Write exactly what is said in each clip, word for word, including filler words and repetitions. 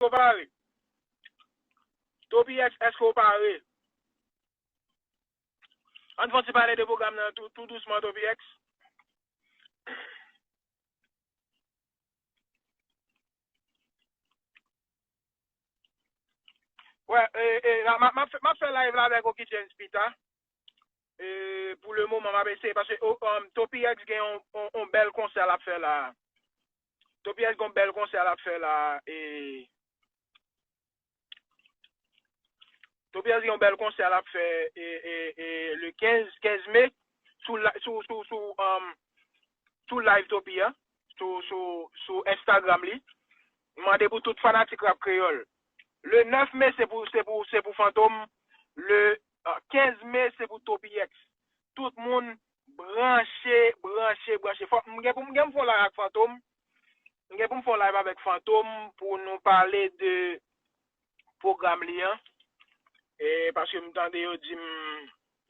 w pare? Toby X, èske w pare? Ann fè yon ti pale de pwogram nan tou, tou dousman, Toby X. Wè, e, e, m ap, m ap, m ap fè live la avèk Oki James pita. E, pou le moman, m ap eseye, paske, o, um, Toby X gen yon, yon, yon bèl konsè l ap fè la. Toby X gen yon bèl konsè l ap fè la, e, Toby X gen yon bèl konsè l ap fè, e, e, e, le kenz, kenz me, sou la, sou, sou, sou, um, sou live Toby a, sou, sou, sou Instagram li. M mande pou tout fanatik rap kreyòl. Le nèf me, se pou, se pou, se pou Fantom. Le, ah, kenz me, se pou Toby X. Tout moun branche, branche, branche. Fò, m gen pou m gen pou m fè yon live ak Fantom. M gen pou m fè yon live avèk Fantom pou nou pale de pwogram li an. E paske m tande yo di m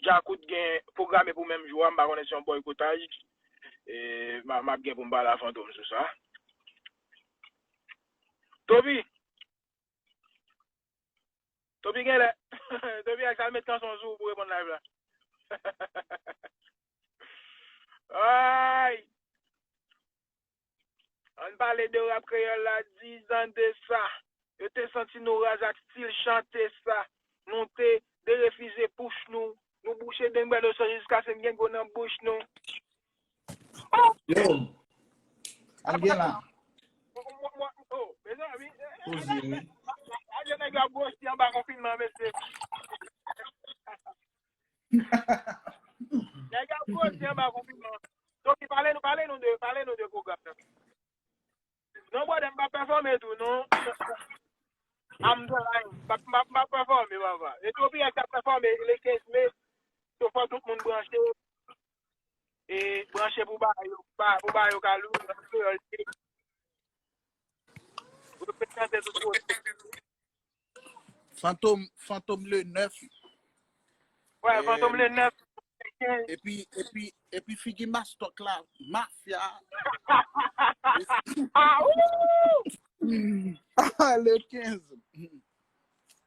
Djakout gen pwograme pou menm jou a, m pa konnen si yon bòykotaj. E m a, m ap gen pou m pale a Fantom sou sa. Toby! Toby genlè. Toby ak sa l met kanson sou ou pou reponn live la. Ay! Ann pale de rap kreyòl la, diz an de sa. Yo te santi nou raz ak stil chante sa. Nou te derefize pouch nou. Nou bouche dengbè nou san jiskaske n gen gwo nan bouch nou. Oh! Yo, ann gen la. Mwen, mwen, oh, mezanmi. Poze, wi. Aje nèg yo ap gwosi anba konfinman, mesye. Nèg ap gwosi anba konfinman. Donk, pale nou, pale nou de, pale nou de pwogram nan. Non, brother, m pa pèfòme tou, non. I'm trying. M pa, m pa, m pa pèfòme, papa. E Toby X ap pèfòme le kenz me. So, fò tout moun branche. E branche pou bagay yo, pou bagay yo ka louvri nan kreyòl. Reprezante tout kote. Fantom, Fantom le nèf. Wè, Fantom le nèf. Epi, epi, epi figi mastòk la, mafya. Ah, wou! Le kenz.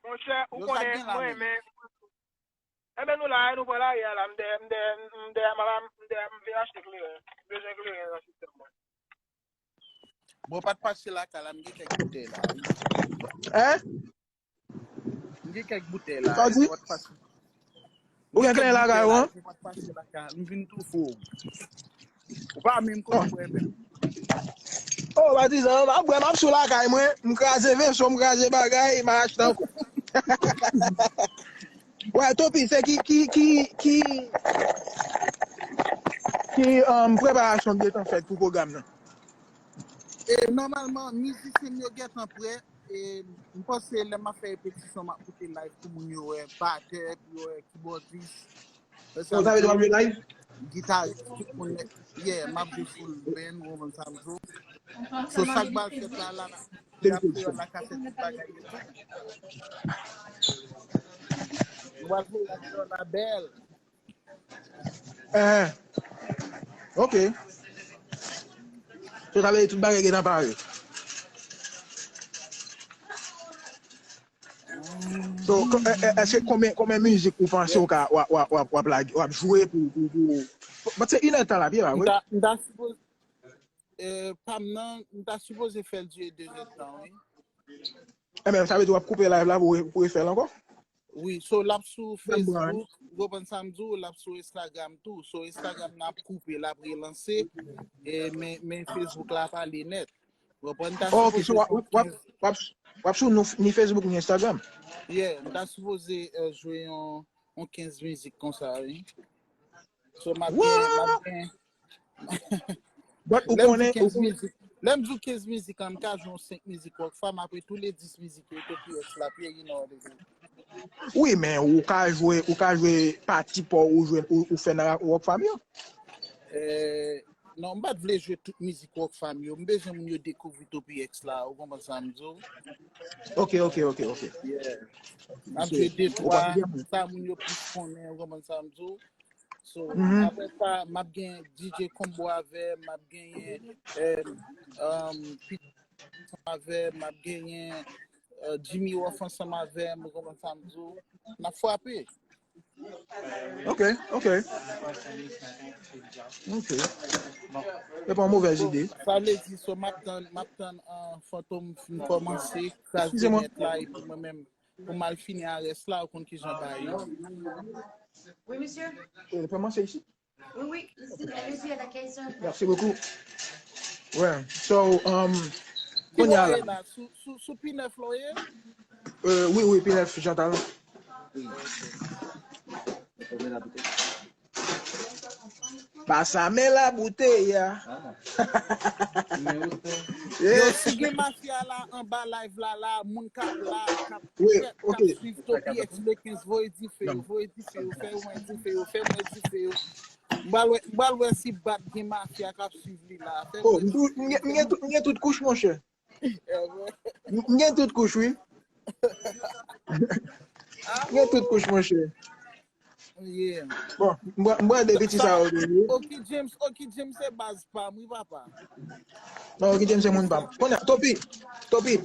Monchè, ou konnen mwen renmen. Enben, nou la, nou pran lari a la. M dèyè, m dèyè, m dèyè, m dèyè, m vin achte kleren. M bezwen kleren nan sistèm mwen. Bon, pa t pase lakay la, m gen kèk boutèy la, wi. Hein? M gen kèk boutèy la, sa w di? Ou pa t pase. Ou gen kleren lakay ou, hein? Ou pa t pase lakay, m vin tou fou. Ou pa menm konn bwè menm. Oh, patizan, m ap bwè, m ap sou lakay mwen, m kraze veso, m kraze bagay, m a achte ankò. Wè, Toby, se ki, ki, ki, ki, ki, um, preparasyon w gentan fèt pou pwogram nan? E, nòmalman, mizisyen m yo gentan prè. E, m panse lè m ap fè repetisyon, m ap moute live pou moun yo wè batè, pou yo wè kibòdis. Sa vle di w ap jwe live? Gitaris, tout moun, yeah, m ap jwe full band, ou konprann sa m di w. So, sa k pral fèt la, la, la, y ap fè yon lakasèt tout bagay yo tou. Nou pral voye la deyò la bèl. Eh, ok. So, sa vle di tout bagay gentan pare. So, èske konbyen, konbyen mizik ou panse w ka, w ap, w ap, w ap, w ap lage, w ap jwe pou, pou, pou, paske se inèdtan l ap ye la, wi. M ta, m ta sipoze, eh, pa m nan, m ta sipoze fè l dire de zèdtan, wi. Enben, sa vle di w ap koupe live la pou, pou refè l ankò? Wi, so l ap sou Facebook, ou konprann sa m di w, l ap sou Instagram tou. So Instagram nan ap koupe, l ap relanse, e, men, men Facebook la pale nèt. Ou konprann? M ta sipoze jwe yon kenz. Oh, ok, so w ap, w ap, w ap, w ap sou nou, ni Facebook ni Instagram? Yeah, m ta sipoze, eh, jwe yon, yon kenz mizik konsa, wi. So, m ap gen, m ap gen. But ou konnen, ou konnen. Lè m di w kenz mizik, lè m di w kenz mizik la, m ka jwe yon senk mizik Rockfam, apre tou le dis mizik yo, Toby X la, you know what I mean. Wi, men ou ka jwe, ou ka jwe pati pa w ou jwe, ou, ou fè nan Rockfam yo. Eh, non, m pa t vle jwe tout mizik Rockfam yo. M bezwen moun yo dekouvri Toby X la, ou konprann sa m di w? Ok, ok, ok, ok. Yeah. M ap jwe de twa, sa moun yo plis konnen, ou konprann sa m di w? So, apre sa, m ap gen D J Combo avè m, m ap genyen, eh, um, Pit avè m, m ap genyen, euh, Jimmy Wolf ansanm avè m, ou konprann sa m di w, n ap frape. Ok, ok. Ok. Se pa yon movèz ide. Sa vle di, so, m ap tann, m ap tann uh, Fantom fin kòmanse kraze nèt la, epi mwen menm, pou m al fini a rès la, ou konn kijan bagay yo. Oui, monsieur. Ou kòmanse isit? Oui, oui, ici, allez-y à l'accueil, sir. Merci beaucoup. Ouais. So, um, kounye a la. Sou, sou, sou P nèf la w ye? Euh, oui, oui, P nèf, Jean Talon. Pasa men la bouteille. Yo, si gen mafya la anba live la, la, moun k ap la, k ap Oui, k ok. ap swiv Toby X B quinze, voye dife yo, voye dife yo, fè mwen dife yo, fè mwen dife yo. M pral wè, m pral wè si Bat gen mafya k ap swiv li la. Fè Oh, mwen m tou- m gen- m gen tout- m gen tout kouch, monchè. M gen tout kouch, wi. M gen tout kouch, monchè. Yeah. Bon, m bra- m brande piti sa yo tou, wi. Oki James, Oki James se baz pa m, wi, papa. Non, Oki James se moun pa m. Kounye a, Topi, Topi,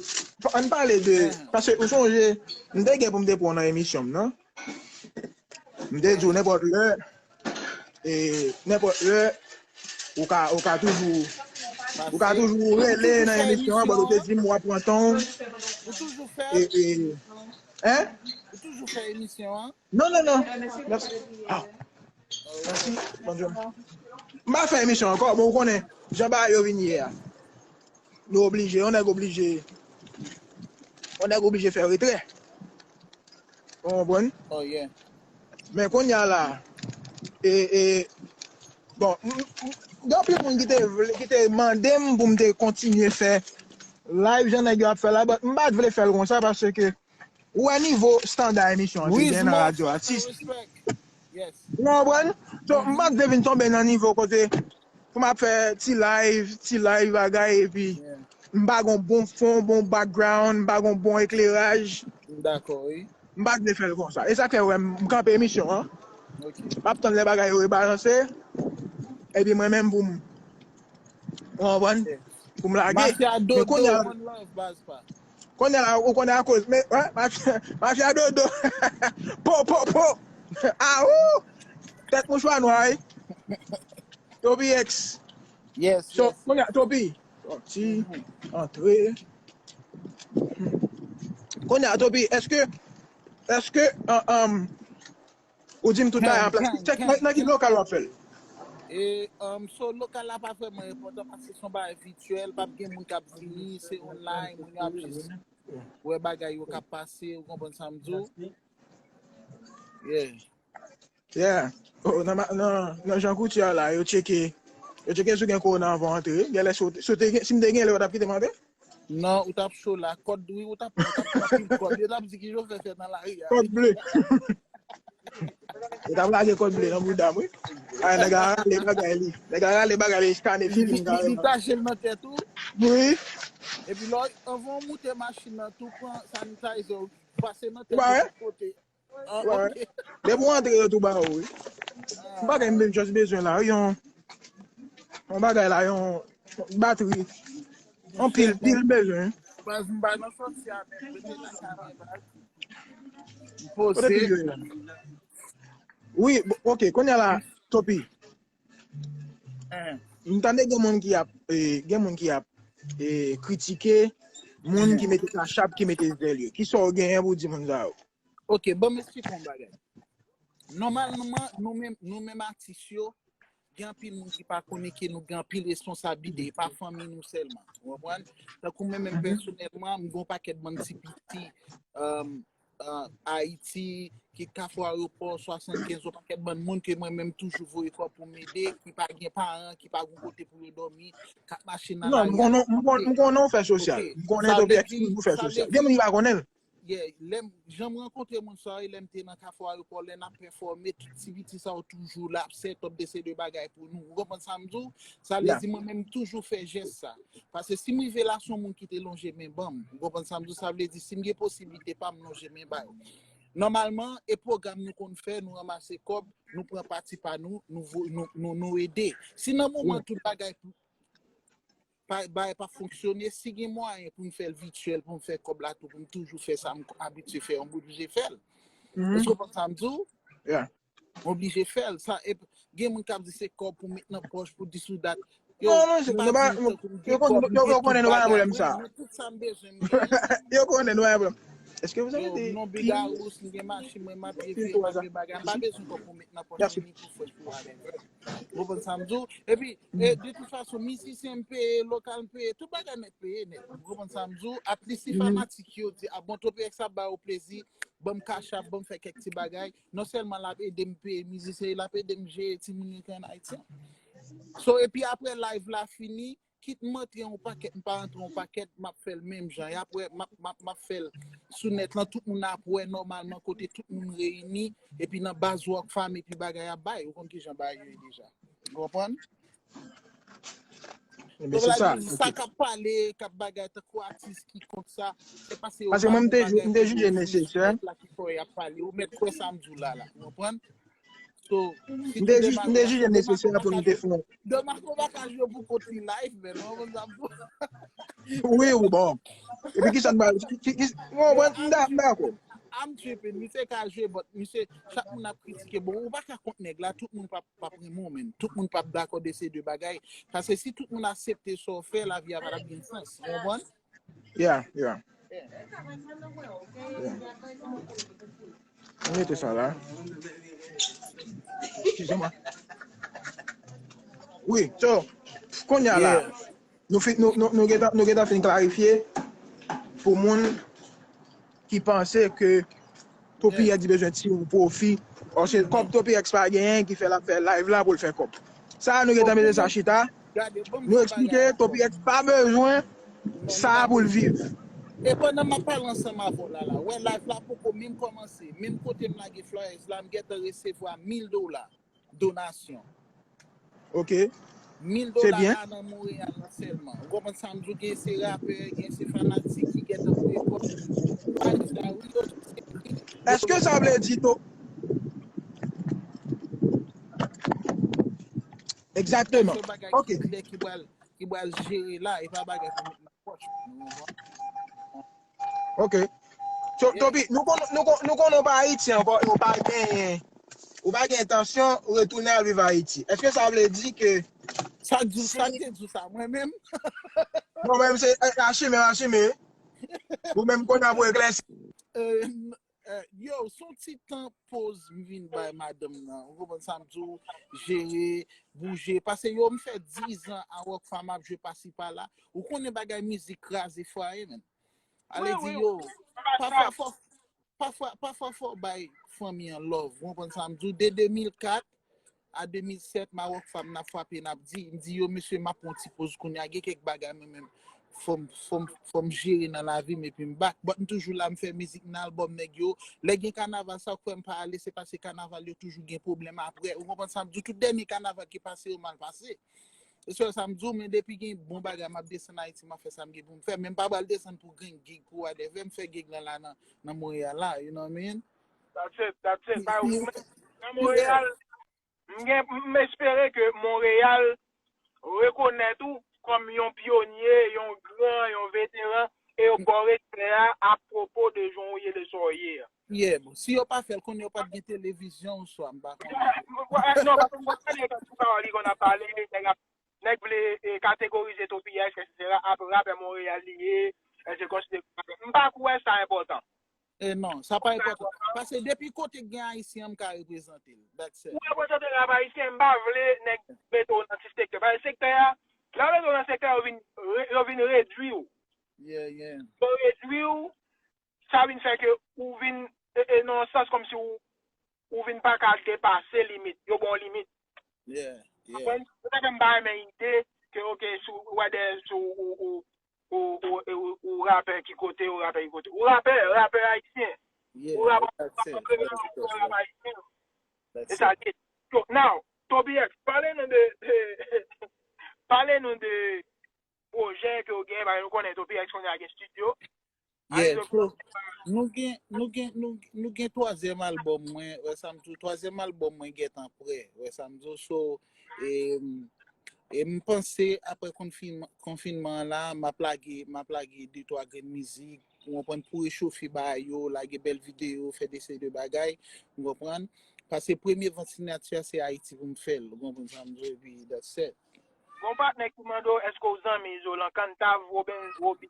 fò- ann pale de, paske ou sonje, m te gen pou m te pran nan emisyon m, non? M te di w nenpòt lè, e nenpòt lè, ou ka, ou ka toujou, ou ka toujou rele nan emisyon an, bon, ou te di m w ap pran tan w. Ou toujou fè, E, e, hein? ou toujou fè emisyon an? Non, non, non. Mèsi. Ah. Mèsi. Bonjou. M pa fè emisyon ankò, bon, ou konnen, jan bagay yo vin ye a. Nou oblije, yon nèg oblije, yon nèg oblije fè retrè. Ou konprann? Oh, yeah. Men kounye a la, e, e, bon, m- m- gen anpil moun ki te vle, ki te mande m pou m te kontinye fè live jan nèg yo ap fè la, but m pa t vle fè l konsa paske ou wè nivo estanda emisyon an te Wiz gen nan Mof, radyo atis. Respect. Yes. Ou konprann? So, m pa t vle vin tonbe nan nivo kote pou m ap fè ti live, ti live bagay, epi Yeah. m pa gon bon fon, bon background, m pa gon bon ekleraj. M dakò, wi. M pa t vle fè l konsa. E sa k fè wè m kanpe emisyon an. Ok. M ap tann lè bagay yo rebalanse. Epi mwen menm pou m. Ou konprann? Pou m lage. Mafya Men Dodo, kounye a, one love, baz pa. kounye a la, ou konnen akoz. Men, wè, mafya, mafya Dodo. Po, po, po. Ah, ou! Tèt mouchwa nwa, wi. Toby X. Yes, So, yes. Kounye a, Toby. Sòti, antre. Kounye a, Toby, èske, èske, an, an, ou di m tout bagay an plas? Nan, nan ki lokal w ap fè l? E, um, so, lokal la pa vrèman enpòtan paske se yon bagay vityèl, p ap gen moun k ap vini, se online, moun yo ap jis wè bagay yo k ap pase, ou konprann sa m di w? Yeah. Yeah. Oh, nan, ma- nan, nan Jean Courtier la, yo tcheke, yo tcheke si w gen kowona anvan w antre. Genlè si w te- si w te gen- si m te gen lè, yo t ap kite m antre? Non, ou t ap cho la. Kòd, wi, ou t ap ou t ap pran pil kòd. Yo t ap di ki jan w fè fè nan lari a. Kòd ble. Yo t ap lage kòd ble nan bouda m, wi. Ay, nèg a rale bagay li. Nèg a rale bagay li, eskane Li, figi li, m li, li kareman. Tache l nan tèt ou. Wi. Epi lò, anvan w moute machin nan, tou pran sanitizer, ou pase nan tèt Ou pa ou wè? tout kote. Ah, Ou pa wè? ok. Depi w antre, yo tou ba ou, wi. M pa gen, m just bezwen la, wi, yon, yon bagay la, yon batri. Yon pil, pil bezwen. Baz, m pa nan sòti a menm. Mete la ka men, baz. M Kote poze. pil yo ye la? Wi, bo- ok, kounye a la, Topi. Hein. M tande gen moun ki ap, eh, gen moun ki ap eh, kritike moun ki mete kachap, ki mete zèl yo. Kisa w genyen pou w di moun sa yo? Ok, ban m eksplike yon bagay. Nòmalman, nou menm, nou menm atis yo, gen anpil moun ki pa konnen ke nou gen anpil responsablite, e pa fanmi nou sèlman. Ou konprann? Tankou mwen menm pèsonèlman, m gen yon pakèt bann ti piti, um, uh, Ayiti, ki Kafou Ayewopò, swasannkenz, yon pakèt bann moun ke mwen menm toujou voye kò pou m ede, ki pa gen paran, ki pa gen kote pou yo dòmi, k ap mache nan Non, m lari a. konnen, m konnen, m konnen w fè sosyal. M konnen Toby X toujou fè sosyal. Gen moun ki pa konnen l. Yeah, lè m, jan m rankontre moun sa yo, lè m te nan Kafou Ayewopò, lè n ap pèfòme, tout ti piti sa yo toujou la, ap set up de seri de bagay pou nou. Ou konprann sa m di w? Sa vle di mwen menm m toujou fè jès sa. Paske si m rive la, se yon moun ki te lonje men ban m. Ou konprann sa m di w? Sa vle di, si m gen posiblite pa m lonje men ba yo. Nòmalman, e pwogram nou konn fè, nou ranmase kòb, nou pran pati pa nou, nou, vo- nou, nou, nou ede. Si nan moman tout bagay pa, bagay pa fonksyone, si gen mwayen pou m fè l vityèl, pou m fè kòb la tou, pou m toujou fè sa m abitye fè, m oblije fè l. Èske w konprann sa m di w? M oblije fè l. Sa, e, gen moun k ap di se kòb pou met nan pòch, pou dis ou dat. Yo, non, non, m pa di tankou m gen kòb, m gen tout bagay. Mwen, mwen tout sa m bezwen, m genyen. Yo konnen nou pa gen pwoblèm. Èske vous avez des... Non, Bigarous, m gen machin mwen, m ap leve, m ap gen bagay. M pa bezwen kòb pou met nan pòch mwen, ni pou fè pou alèz. Ou konprann sa m di w? Epi, e, de tout fason, mizisyen m peye, lokal m peye, tout bagay nèt peye nèt. Ou konprann sa m di w? At least si fanatik yo di, a bon, Topirex ap ba yo plezi, ban m cash app, ban m fè kèk ti bagay. Non sèlman l ap ede m peye mizisyen, l ap ede m jere timoun yo ki ann Ayiti an. So, epi apre live la fini, kit m antre yon pakèt, m pa antre yon pakèt, m ap fè l menm jan. E apre, m ap, m ap, m ap fè l sou nèt lan, tout moun ap wè nòmalman kote tout moun reyini, epi nan baz Rockfam epi bagay ap bay. Ou konn kijan bagay yo ye deja. Ou konprann? Ebyen, se sa. Sa k ap pale, k ap bagay tankou atis ki kont sa, se paske yo pa gon bagay pou yo di sou nèt la ki fè y ap pale. Ou mèt kwè sa m di w la, la. Ou konprann? So, si M te jije nesesè pou nou te fè. Domaj mwen pa ka jwe pou kont li live, men ou konn sa m di w. Wi, wi, bon. Epi ki sa n ba, ki, ki, ki, bon, bon, m da-, m dakò. I'm tripping, misye ka jwe, but misye, chak moun ap kritike. Bon, ou pa ka kont nèg la, tout moun p ap, p ap renmen w, men. Tout moun p ap dakò de se de bagay. Paske si tout moun aksepte sa w fè, lavi a pa t ap gen sans. Ou konprann? Yeah, yeah. Yeah. M mete sa la. Excusez-moi. Wi, so, kounye a la, nou, fin, nou, nou, nou gentan, nou gentan fin klarifye pou moun ki panse ke Topirex bezwen tire yon pwofi. Paske kòb Topirex pa genyen ki fè l ap fè live la pou l fè kòb. Sa a nou gentan mete sa chita. Nou eksplike, Topirex pa bezwen sa a pou l viv. E pandan m ap pale ansanm avè w la, la, wè live la poko menm kòmanse. Menm kote m lage flyers la, m gentan resevwa mil dola donasyon. Ok. Mil dola la nan Monreyal la sèlman. Ou konprann sa m di w, gen se rapè, gen se fanatik ki gentan voye kòb. Èske sa vle di to... Exactement. Ok. Ki pral, ki pral jere la, e pa bagay pou met nan pòch. Ok. So, Toby, nou konn, nou konn, nou konn ou pa Ayiti ankò, ou pa gen, ou pa gen entansyon retounen al viv Ayiti. Èske sa vle di ke... Sa k di w, sa k te di w sa, mwen menm? Non, menm se, eh, asime, asime. Ou menm konn ap eklèsi. Eh, n-, eh, yo, se yon ti tan poz m vin bay madanm nan. Ou konprann sa m di w, jere, bouje. Paske yo, m fè diz an a Rockfam ap jwe pasi pala. Ou konnen bagay mizik kraze fwaye, menn. Ale di yo, pafwa fò, pafwa, pafwa fò w bay fanmi an love. Ou konprann sa m di w? De de mil kat a de mil sèt, m a Rockfam, n ap frape, n ap di. M di yo, mesye, m ap pran yon ti poz kounye a. Gen kèk bagay mwen menm, fò m, fò m, fò m jere nan lavi m epi m back. But m toujou la, m fè mizik nan albòm nèg yo. Lè gen kanaval, sa w kwè m pa ale, se paske kanaval yo toujou gen pwoblèm apre. Ou konprann sa m di w? Tout dènye kanaval ki pase yo mal pase. Se sèl sa m di w, men depi gen bon bagay, m ap desann Ayiti, m ap fè sa m gen pou m fè. Men m pa pral desann pou gen gig, pou whatever, m fè gig lan la nan, nan Monreyal la, you know what I mean? That's it, that's it. Ba, ou, nan Monreyal, m gen, m espere ke Monreyal rekonèt ou kòm yon pyonye, yon gran, yon veteran, e yo ba w respè a apwopo de jan w ye, de sa w ye a. Yeah, bon. Si yo pa fè l konnen, yo pa t gen televizyon oswa, m pa konnen. Non, paske mwen konnen lè tout pawòl li konn ap pale, nèg ap, nèg vle, eh, kategorize Toby X, etsetera, ap rapè Monreyal li ye, eh, se konsidere, m pa kwè sa enpòtan. Eh non, sa pa enpòtan. Paske depi kote gen Ayisyen an, m ka reprezante l. That's it. Ou reprezante rap ayisyen, m pa vle nèg mete w nan ti sektè. Paske sektè a, lè yo mete w nan sektè a, yo vin re-, yo vin redwi w. Yeah, yeah. Yo redwi w, sa vin fè ke ou vin, e, e, nan yon sans kòmsi ou, ou vin pa ka depase limit. Yo ba w limit. Yeah, yeah. Konprann? Se sa fè m pa renmen ide ke, ok, si w, whether si w, ou, ou, ou, ou, ou, ou rapè ki kote, ou rapè ki kote. Ou rapè, rapè ayisyen. Yeah, ou rapè, that's it, rapè, that's it, rapè ayisyen. E sa l ye. So, now, Toby X, pale nou de, de, pale nou de pwojè ke w gen, paske nou konnen Toby X kounye a gen estidyo. Yeah, so, nou gen, nou gen, nou, nou gen twazyèm albòm mwen, wè sa m di w, twazyèm albòm mwen gentan prè, wè sa m di w. So, e, E m panse apre konfinman, konfinman an la, m ap lage, m ap lage de twa grenn mizik, ou konprann, pou rechofe bagay yo, lage bèl videyo, fè de seri de bagay, ou konprann. Paske premye vant siyati a se Ayiti pou m fè l, ou konprann sa m di w, epi that's it. Gon patnè ki mande w èske w zanmi Izolan, Kantav, Woben, Wobi.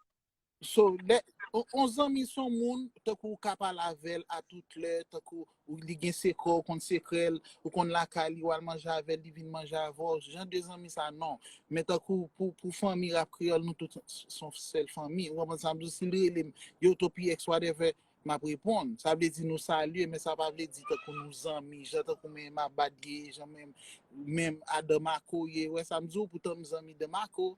So, lè, on, on zanmi se on moun, tankou ou ka pale avè l a tout lè, tankou ou, li gen sekrè, ou konn sekrè l, ou konn lakay li, w al manje avè l, li vin manje avè w. Jan de zanmi sa, non. Men tankou pou, pou fanmi rap kreyòl, nou tout se on sèl fanmi. Ou konprann sa m di w? Si l rele m, yo, Topi X, whatever, m ap reponn. Sa vle di nou salye, men sa pa vle di tankou nou zanmi, jan tankou men Mabad ye, jan menm, menm a Danmako ye. Ou wè sa m di w? Poutan m zanmi Danmako.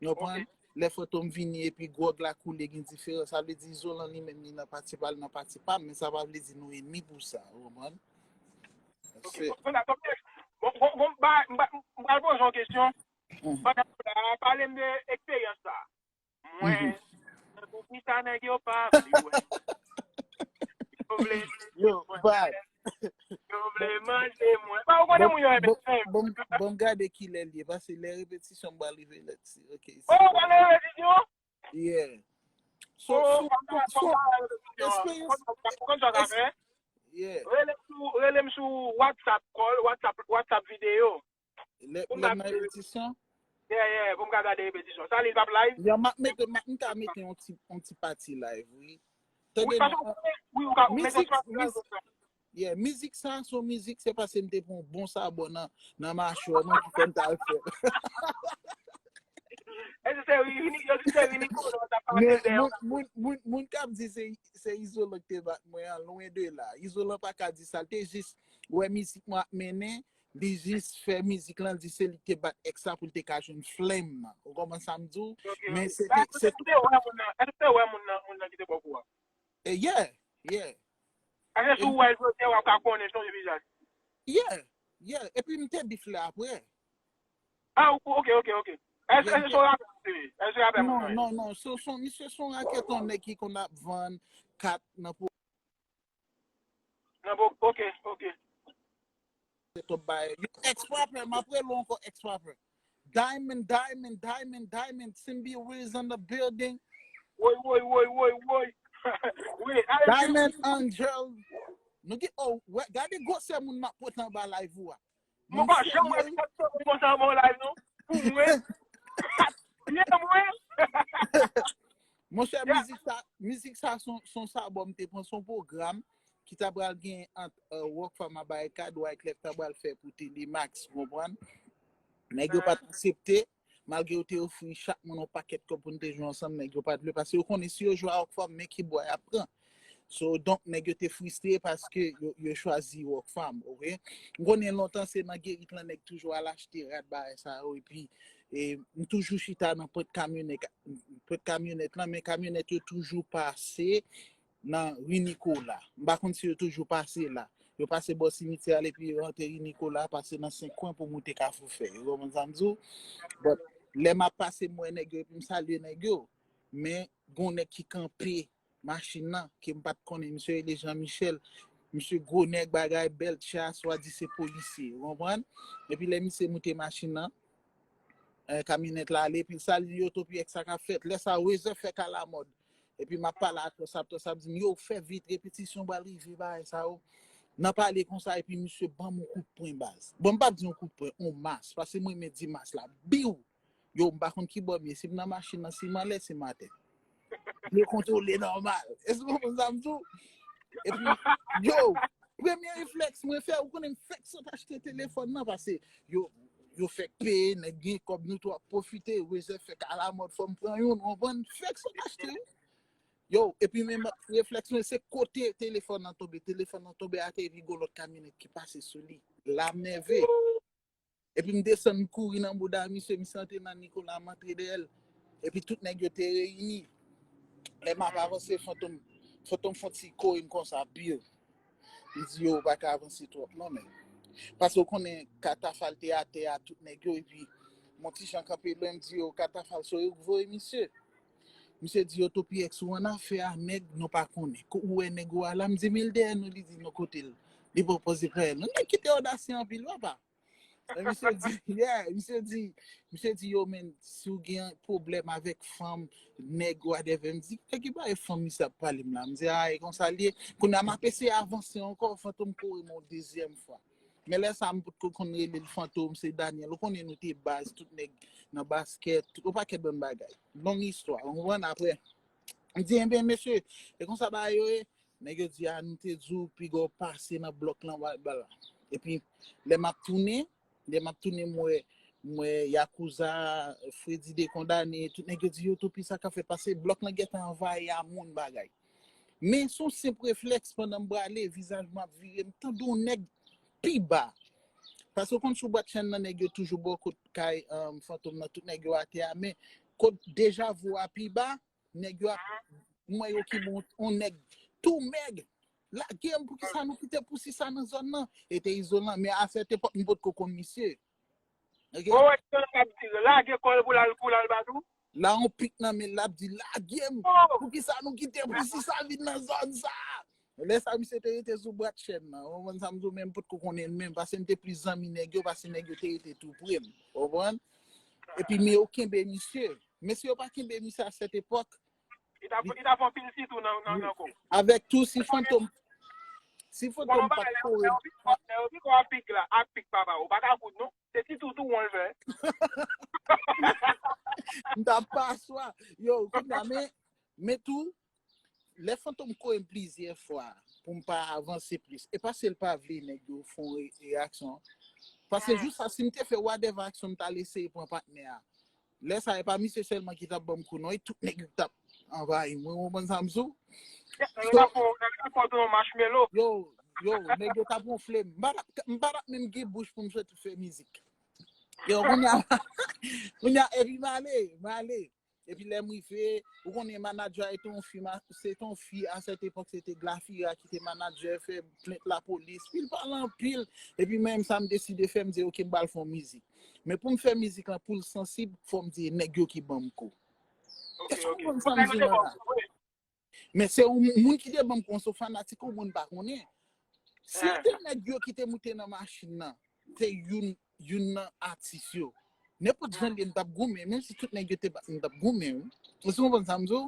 Ou konprann? Lè Fantom vini epi gwòg la koule, gen diferans. Sa vle di Izolan li menm li nan pati pa l, nan pati pa m, men sa pa vle di nou enmi pou sa, ou konprann? Ok, bon, bon, bon, m pral poze yon kesyon. Pandan w la, pale m de eksperyans sa. Mwen, pou ki sa nèg yo pa vle wè m? Yo vle, Yo, bad. Yo vle manje mwen. Pa ou konnen moun yo renmen Bon, fè. bon, bon, gade kilè l ye, paske lè repetisyon m pral rive lè ti. Ok, Oh, ou pral nan repetisyon? Yeah. So, Oh, so, konn sa, so, konn sa, konn sa, experience, konn sa, konn sa w ka fè. Yeah. Rele m sou, rele m sou WhatsApp call, WhatsApp, WhatsApp videyo. Lè, Pou m lè ka m nan repetisyon. Yeah, yeah, pou m ka gade repetisyon. Sa li p ap live? Ya, m ap mete, m ap, m ka mete yon ti, yon ti pati live, wi. Wi, paske ou konnen, wi, ou ka, ou mete Mizik, sou mizik, yeah, mizik sa, se yon mizik, se paske m te pran yon bon sabò nan, nan machwè mwen ki fè m t al fè. Èske se Rini, yo di se Rini Kolo, t ap pase Men dèyè. Moun, moun, moun, moun k ap di se, se Izolan ki te bat mwen an, lwen de la. Izolan pa ka di sa, l te jis wè mizik mwen ap mennen, li jis fè mizik lan, li di se li ki te bat èks la pou l te ka jwenn flenm nan. Ou konprann sa m di w? Men se te, se Èske w te wè moun nan, èske w te wè moun nan, moun nan ki te ba w kou a? Eh, yeah, yeah. Èske si w wè l jodi a, w ap ka konnen, sonje vizaj? Yeah, yeah. Epi m te bif lè apre. Ah, ok, ok, ok. Èske, èske se yon rapè, èske se rapè moun Non, nan ye? Non, non, se, se, misye se yon raketè, yon nèg ki konn ap vann kat nan po. Nan po, ok, ok. Top bay. Yo, ex-rapper, m ap rele w ankò ex-rapper. Diamond, Diamond, Diamond, Diamond, Simbi Wiz in the building. Woy, woy, woy, woy, woy. Wi, ale, Diamond Angel. Nou gen, oh, wè, gade gwosè moun m ap pote anba live ou a. Mwen pa janm wè sèt segonn konsa anba yon live, non. Pou mwen. Byen mwen. Monchè, mizik sa, mizik sa se yon, se yon sabò m te pran, se yon pwogram ki ta pral gen ant, euh, Rockfam a Barikad, Wyclef ta pral fè pou Telemax, ou konprann? Nèg yo pa t aksepte, malgre yo te ofri chak moun yon pakèt kòb pou n te jwe ansanm, nèg yo pa t vle, paske yo konnen si yo jwe a Rockfam, men ki bwa y ap pran. So, donk, nèg yo te fristre paske yo, yo chwazi Rockfam, ok? M konnen lontan se nan gerit lan nèg toujou al achte rad bagay sa yo, epi e, m toujou chita nan pòt kamyonèt, pòt kamyonèt lan, men kamyonèt yo toujou pase nan ri Nikola. M pa konn si yo toujou pase la. Yo pase bò simityè a, epi yo rantre ri Nikola, pase nan Senkwen pou moute Kafou Fè. Ou konprann sa m di w? But, lè m ap pase, m wè nèg yo, epi m salye nèg yo. Men, gon nèg ki kanpe machin nan, ke m pa t konnen, misye rele Jean Michel. Misye gwo nèg, bagay, bèl tcha, swa di se polisye, ou konprann? Epi lè misye moute machin nan, eh, kamyonèt la ale, epi l salye yo, Topi X, sa k ap fèt. Lè sa, Wezè fèk alamòd. Epi m ap pale a Twòsap, Twòsap di m, yo, fè vit, repetisyon pral rive, bagay sa yo. N ap pale konsa, epi misye ban m yon kout pwen, baz. Bon, m p ap di yon kout pwen, yon mas, paske mwen renmen di mas la. Biw! Yo, m pa konn ki bò m ye, si m nan machin nan, si m anlè, si m atè. Yo kontwole nòmal. Èske w konprann sa m di w? Epi, yo, premye reflèks mwen fè, ou konnen m fèk sot achte telefòn nan, paske yo, yo fèk peye, nèg gen kòb, nou tou ap pwofite, Wezè fèk alamòd, fò m pran youn, ou konprann? Fèk sot achte, wi. Yo, epi menm reflèks mwen, se kote telefòn nan tonbe. Telefòn nan tonbe atè, epi gon lòt kamyonèt ki pase sou li. La m nève. Epi m desann, m kouri nan bouda misye, misye antre nan Nikola, m antre dèyè l. Epi tout nèg yo te reyini. Lè m ap avanse, Fantom, Fantom fè yon ti kore m konsa, biw. M di, yo, ou pa ka avanse twòp non, men. Paske w konnen, katafal te atè a, tout nèg yo, epi m yon ti jan kanpe lwen, m di, yo, katafal, se yo k voye misye. Misye di, yo, Topi X, ou annafè a nèg, nou pa konnen. Kou ou wè nèg ou a la, m di, men l dèyè nou, li di nou kote l. Li pwopoze pran l. Nou nèg ki te odasye anpil, papa. Misye di, yeah, misye di, misye di, yo, men, si w gen pwoblèm avèk fanm, nèg, whatever, m di, nèg ki bay fanm misye ap pale m la. M di, a, e konsa l ye. Kounye a, m ap eseye avanse ankò, Fantom kore m yon dezyèm fwa. Men lè sa, m potko konn rele l Fantom, se Daniel. Ou konnen nou te baz, tout nèg nan baskèt, tout, yon pakèt bann bagay. Long istwa, ou konprann? Apre, m di, enben, mesye, e konsa bagay yo ye. Nèg yo di, a, nou te di w, piga w pase nan blòk lan, bla, bla, bla. Epi, lè m ap tounen, lè m ap tounen, m wè, m wè Yakuza, Freddy Dekondane, tout nèg yo di, yo, Topi, sa k ap fèt? Pase blòk lan gentan anvayi a moun bagay. Men, se yon senp reflèks, pandan m prale, vizaj mwen ap vire, m tande yon nèg pi ba. Paske w konn sou bòt chèn nan, nèg yo toujou bò kot kay, um, Fantom nan, tout nèg yo atè a, men kot deja vo a pi ba, nèg yo ap, m wè yo ki bon, yon nèg tou mèg. Lage m, poukisa nou kite pousi sa nan zòn nan? E te Izolan, men a sèt epòk, m potko konn misye. Ok? Bon, wè, sa l ap di, lage kò l pou l al, pou l al bat ou? La, yon pik nan men l, l ap di, lage m! Oh! Poukisa nou kite pousi sa vin nan zòn sa? Lè sa, misye te rete sou bòt chèn nan. Ou konprann sa m di w, men m potko konnen l menm, paske m te plis zanmi nèg yo, paske nèg yo te rete tou pre m. Ou konprann? Epi, men yo kenbe misye. Men si yo pa kenbe misye a sèt epòk, li t ap, li t ap anpil sitou nan, nan, nan kò. Avèk tou, si Fantom, si Fantom pa t kore. Lè yo pik, lè yo pik w ak pik la, ak pik papa, ou pa ka fout, non. Se ti toutou w fè. M t ap pa swa. Yo, kounye a, men, men tou, lè Fantom kore m plizyè fwa pou m pa avanse plis. E pa se l pa vle nèg yo fè yon re-, reyaksyon. Paske jou sa, si m te fè whatever aksyon, m t al eseye pran patnè a. Lè sa, e pa misye sèlman ki t ap ban m kou, non, e tout nèg yo ki t ap anvayi mwen, ou konprann sa m di w? Nèg yo t ap fè, nèg yo t ap fè yon marshmallow. Yo, yo, nèg yo t ap wonfle m. M pa t ap, m pa t ap menm gen bouch pou m sot fè mizik. Yo, kounye a, kounye a, epi m ale, m ale. Epi lè m rive, ou konnen manadjè a se te yon fi, ma-, se te yon fi a sèt epòk, se te Glafira ki te manadjè, fè plent lapolis, pil pale anpil. Epi mwen menm sa m deside fè, m di, ok, m pral fè yon mizik. Men pou m fè mizik lan, pou l sansib, fò m di, e nèg yo ki ban m kou. Ok, èske w konprann sa m di w la? Men se yon moun ki te ban m kou, se yon fanatik ou moun pa konnen. Si se te nèg yo ki te moute nan machin nan, se youn, youn nan atis yo. Nenpòt jan l ye, m t ap goumen, menm si tout nèg yo te bat m, m t ap goumen, wi. Èske w konprann sa m di w?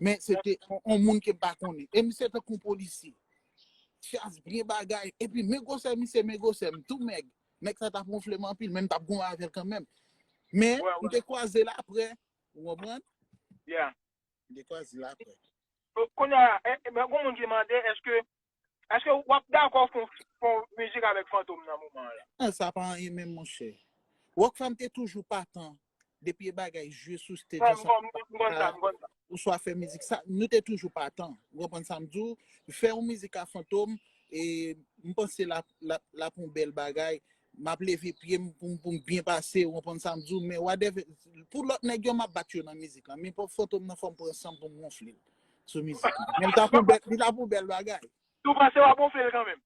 Men se te yon, yon moun ke m pa konnen. E misye tankou yon polisye. Chas byen bagay. Epi men gwosè misye, men gwosè m, tou mèg. Nèg sa t ap wonfle m anpil, men m t ap goumen avè l kanmenm. Men, m te kwaze l apre, ou konprann? Yeah. M te kwaze l apre. Kounye a, e, e, men gon moun ki mande, èske, èske w ap dakò fè yon, fè yon mizik avèk Fantom nan moman an la? Ah, sa pa anyen menm, monchè. Rockfam te toujou patan. Depi e bagay jwe sou stage, oswa fè mizik, sa, nou te toujou patan. Ou konprann sa m di w? Fè yon mizik a Fantom, e m panse l ap, l ap, l ap yon bèl bagay. M ap leve pye m pou m, pou m byen pase, ou konprann sa m di w? Men whatever, pou lòt nèg yo, m ap bat yo nan mizik lan. Men pou Fantom nan, fò m pran san m pou m wonfle l sou mizik lan. Men l t ap yon bèl, li t ap yon bèl bagay. Ou panse w ap wonfle l kanmenm?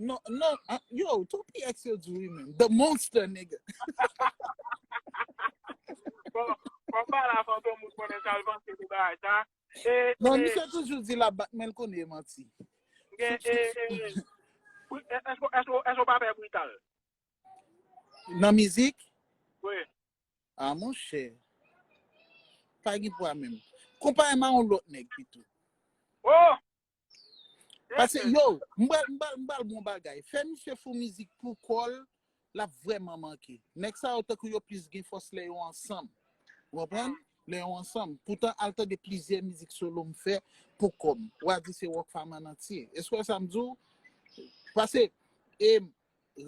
Non, non, ah, yo, Topi X yo di wi menm. The monster, nigga. Bon, fò m pale a Fantom pou konnen sa l panse de bagay sa. E, non, e, misye toujou di l ap bat, men l konnen e manti. Gen, e, e, wi, èske, èske, èske w pa pè Brital? Nan mizik? Wi. Ah, monchè. Pa gen pwa menm. Konpare m a yon lòt nèg pito. Oh! Paske, yo, m pral, m pral, m pral bon bagay. Fè misye fè mizik pou kò l, l ap vrèman manke. Nèg sa yo tankou yo plis gen fòs lè yo ansanm. Ou konprann? Lè yo ansanm. Poutan, al tande plizyè mizik solo m fè pou kò m. W a di se Rockfam an antye. Èske w wè sa m di w? Paske, e,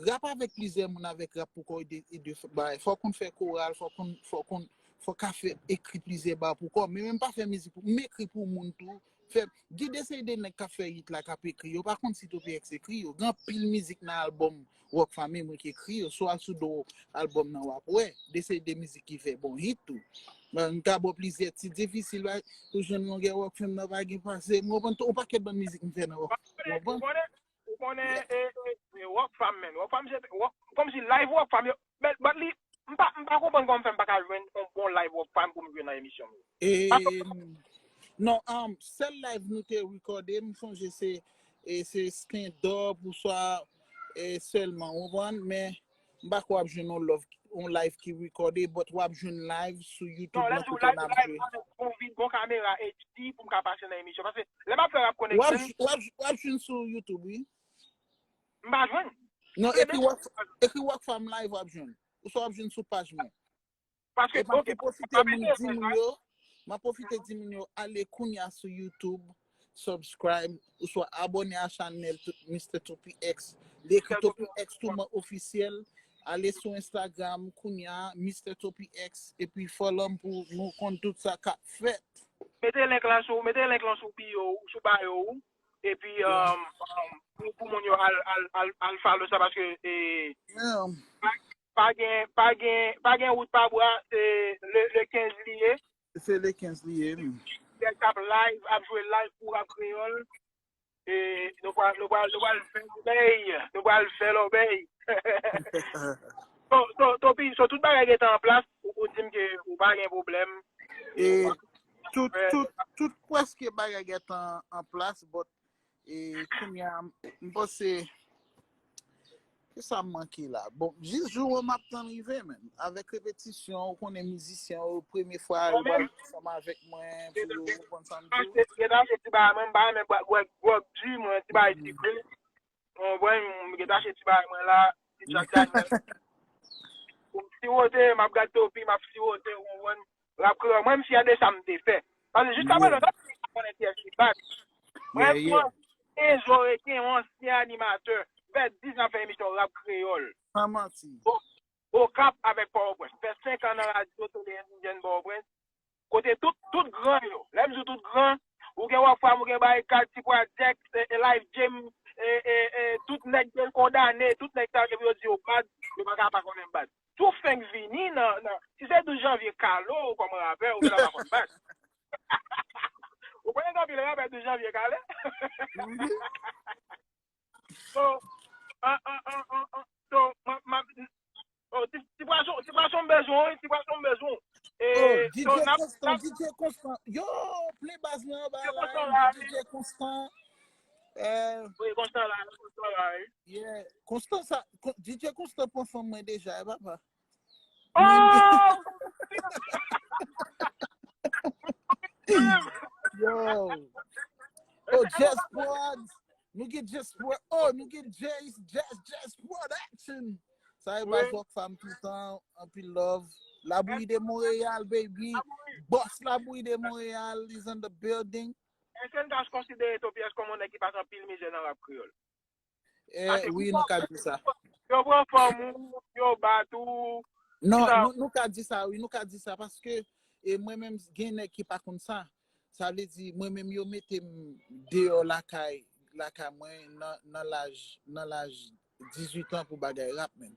rap avèk plizyè moun, avèk rap pou kò e de, e de f-, bagay. Fò w konn fè koral, fò w konn, fò w konn, fò w ka fè, ekri plizyè ba pou kò w. Men menm pa fè mizik pou, m ekri pou moun tou. Fè, gen de seri de nèg k ap fè hit la, k ap ekri. Yo pa konn si Topi X ekri yo. Gen anpil mizik nan albòm Rockfam mwen ki ekri yo. Si w al sou do albòm nan, w ap wè. De seri de mizik ki fè bon hit tou. Mwen, m ka ba w plizyè tit difisil, ba, pou jwenn longè Rockfam nan pa gen pase. M konprann tou, yon pakèt bann mizik m fè nan Rock-, ou konprann? Ou konnen, e, e, e, Rockfam, man. Rockfam, se, Rock, kòmsi live Rockfam, yo, but, but li, m pa, m pa konprann kòman fè m pa ka jwenn yon bon live Rockfam pou m jwe nan emisyon m yo. E, non, um, sèl live nou te rekòde, m sonje se, e, se stand up, oswa, e, sèlman, ou konprann? Men, M pa kwè w ap jwenn yon love, yon live ki recorded, but w ap jwenn live sou Non, YouTube lè nan di w kote live, n ap live jwe. Mwen fè yon vit bon kamera H D pou m ka pase nan emisyon. Paske lè m ap fè rap W ap, connection, w ap, w ap jwenn sou YouTube, wi. M pa jwenn. Non, Se ekri de Rock, ekri Rockfam Live w ap jwenn. Ou swa w ap jwenn sou paj mwen. Paske, E m ap ok, tou pwofite pa moun mete di mwen moun sa. Yo, m ap pwofite di moun yo, ale kounya sou YouTube, subscribe, ou swa abòne a chanèl Mister Topi X. Li ekri Topi X Touma Ofisyèl. Ale sou Instagram kounya, Mister Topi X, epi follow m pou nou konn tout sa k ap fèt. Mete link lan sou, mete link lan sou bio, sou bio ou. Epi, um, um, pou, pou moun yo al, al, al, al follow sa paske e, Yeah. pa, pa gen, pa gen, pa gen wout pa bwa, se le, le quinze li ye. Se le quinze li ye, wi. Nèg k ap live, ap jwe live pou rap kreyòl. E nou pral, nou pral, nou pral fè lòbèy. Nou pral fè lòbèy. So, so, Topi, so tout bagay gentan an plas, ou, ou di m ke ou pa gen pwoblèm. E tout, tout, tout prèske bagay gentan an plas, but e kounye a, m panse, kisa m manke la? Bon, jis jou an m ap tann rive, men. Avèk repetisyon, ou konnen mizisyen yo, premye fwa yo pral ansanm avèk mwen, pou yo konprann sa m di yo. Gentan se ti bagay, mwen, m pa renmen bwa-, bwa-, gwòg di, mwen, ti bagay sikre. Ou konprann, m gentan achte ti bagay mwen la, ti Jack Daniel. Pou m siwote, m ap gad Topi, m ap siwote, ou konprann. Rap kreyòl, mwen, m fyè de sa m te fè. Paske jiska prezan, m pa konnen kiyès ki bat. Mwen, mwen, se yon ansyen animatè. Fè dis an fè emisyon rap kreyòl. San manti. Okap avèk Pòtoprens. Fè senk an nan radyo tele endijèn Pòtoprens. Kote tout, tout gran yo. Lè m di w tout gran, ou gen Rockfam, ou gen Barikad, Ti Pwa Jack, e, e, Life James, e, e, e, tout nèg yo kondane, tout nèg sa yo, depi yo di yo bad, yo pa ka pa konnen bad. Si w fenk vini nan, nan, si se douz janvye kale w kòm rapè, ou gentan pa konn bad. Ou konnen gen anpil rapè douz janvye kale? So, an, an, an, an, an, so, m, m, oh, ti, ti pwason, ti pwason m bezwen w, ti pwason m bezwen w. E, Oh, so, D J n ap, n Constant, ap, D J Constant. Yo, play baz mwen anba D J la, Constant wi, la, D J Constant. Eh, wi, Constant la, Constant la, wi. Yeah, Constant sa, Con- D J Constant pran fanm mwen deja, e papa. Oh! Yo. Oh, Jazz Prod. Nou gen Jazz Prod. Oh, nou gen Jazz, Jazz, Jazz Production. Sa e baz Rockfam tout tan, anpil love. Labouyi de Montréal, baby. Boss Labouyi de Montréal is in the building. Èske n ka konsidere Topi S kòm yon nèg ki pase anpil mizè nan rap kreyòl? Eh, wi, nou ka di sa. Yo pran fanm ou, yo bat ou. Non, Sa- nou, nou ka di sa, wi, nou ka di sa, paske e mwen menm, gen nèg ki pa konn sa. Sa vle di, mwen menm, yo mete m deyò lakay, lakay mwen nan, nan laj, nan laj dizuit an pou bagay rap, menm.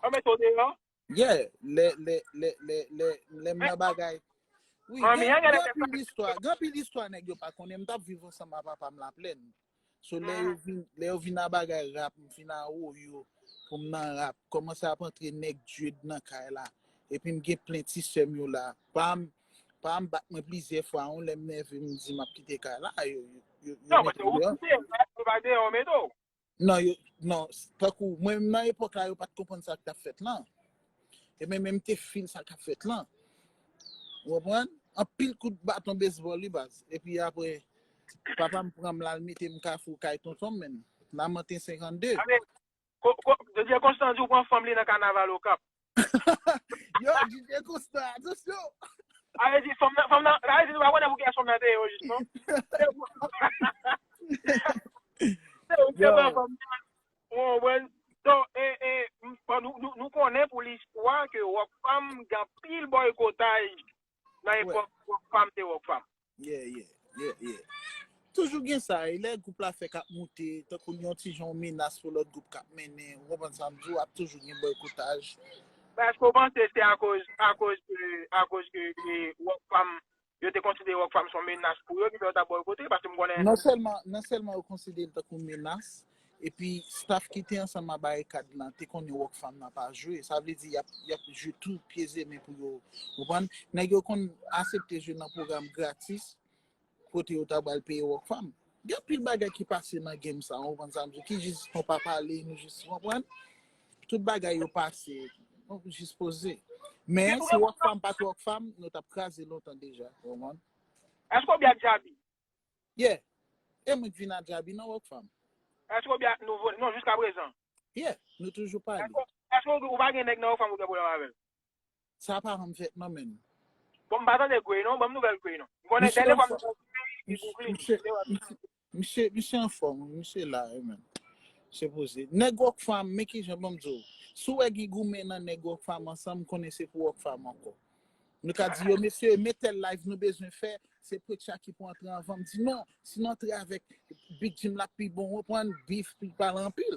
Yo mete w deyò? Yeah, lè, lè, lè, lè, lè, lè m nan bagay. Wi, Manmi, gen, an gen gen lè anpil istwa, gen anpil istwa nèg yo pa konnen. M t ap viv ansanm a papa m Laplèn. So, lè yo vin, lè yo vin a bagay rap, m vin a Woyo, pou m nan rap, kòmanse ap antre nèg Djed nan kay la. Epi m gen plen ti sè m yo la. Pa m, pa m bat mwen plizyè fwa, yon lè m nève, m di m ap kite kay la, yo, yo, yo, yo Non, mete paske m ou deyò. kite, ou pa deyò, yo mete w. Non, yo, non, s- tankou mwen menm nan epòk la, yo pa t konprann sa k t ap fèt lan. E men menm te fil sa k ap fèt lan. Ou konprann? Anpil kout baton bezbòl, wi, baz. Epi apre, papa m pran m la, l mete m Kafou kay tonton m, menm. Lamanten senkannde. Ale, ko, ko, D J Constant di w pran fanm li nan kanaval Okap. Yo, D J Constant, atansyon! Ale di, fanm nan, fanm nan, ale di, nou pa konnen pou kiyès fanm nan te ye, jis, non? Se ou ki te pran fanm nan. Ou konprann? Donk, e, e, m- bon, nou, nou, nou konnen pou listwa ke Rockfam gen anpil bòykotaj nan Wè. Epòk Rockfam te Rockfam. Yeah, yeah, yeah, yeah. Toujou gen sa, e lè gwoup la fèk ap moute, tankou yon ti jan yon menas pou lòt gwoup k ap mennen, ou konprann sa m di w, ap toujou gen bòykotaj. Men èske w panse se akoz, akoz ke, akoz ke, ke Rockfam, yo te konsidere Rockfam se yon menas pou yo, ki fè yo t ap bòykote? Paske m konnen Non sèlman, non sèlman yo konsidere l tankou menas, epi staff ki te ansanm a Barikad lan te konnen Rockfam nan pa jwe. Sa vle di, y ap, y ap jwe tou pye zemen pou yo, ou konprann? Nèg yo konn aksepte jwe nan pwogram gratis, kote yo ta pral peye Rockfam. Gen anpil bagay ki pase nan game sa, ou konprann sa m di, ki jis nou pa pale, nou jis, ou konprann? tout bagay yo pase. Bon, jis poze. Men si Rockfam pa t Rockfam, nou t ap kraze lontan deja, ou konprann? Èske w byen ak Djaby? Yeah. E mwen k vin a Djaby nan Rockfam. Èske w byen ak nouvo? Non, jiska prezan. Yeah, nou toujou pale. Èske w pa gen nèg nan Rockfam ou gen pwoblèm avè l? Sa pa janm fèt non, menn. Bon, m pa tande Gray non, ban m nouvèl Gray non. M konnen dènye fwa m tande Gray, li Brooklyn. Misye, misye anfòm, wi, misye la, wi, menn. Misye poze. Nèg Rockfam, men kijan, ban m di w. Si w wè gen goumen nan nèg Rockfam ansanm, konnen se pou Rockfam ankò. Nou ka di yo, mesye, men tèl live nou bezwen fè, se Preacha ki pou antre anvan. M di non, si n antre avèk Big Jim l ap pi bon, ou konprann, beef pi pale anpil.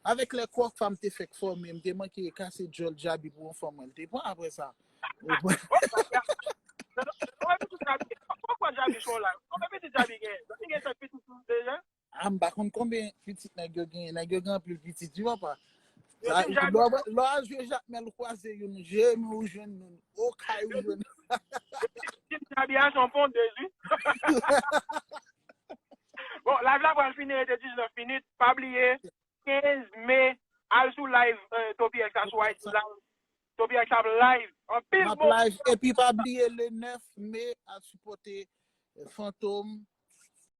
Avèk lè Rockfam te fèk fòme, m te manke kase djòl Djaby pou yon fanm mwen te pran apre sa. Ou konprann? Ou wè pitit Djaby, ou wè pitit Djaby gen, Djaby gen sèt pitit deja. A, m pa konn konbyen pitit nèg yo genyen. Nèg yo gen anpil pitit, wi, papa. Lè w al jwe Jakmèl, ou kwaze youn, je men ou jwenn youn, okay ou jwenn. Pitit Djaby a se yon pondez, wi. Bon, live la pral fini, rete diznèf minit. Pa bliye, kenz me, al sou live Toby X la sou I G live. Toby X ap live. Anpil bon. Epi pa bliye le nèf me, al sipòte Fantom.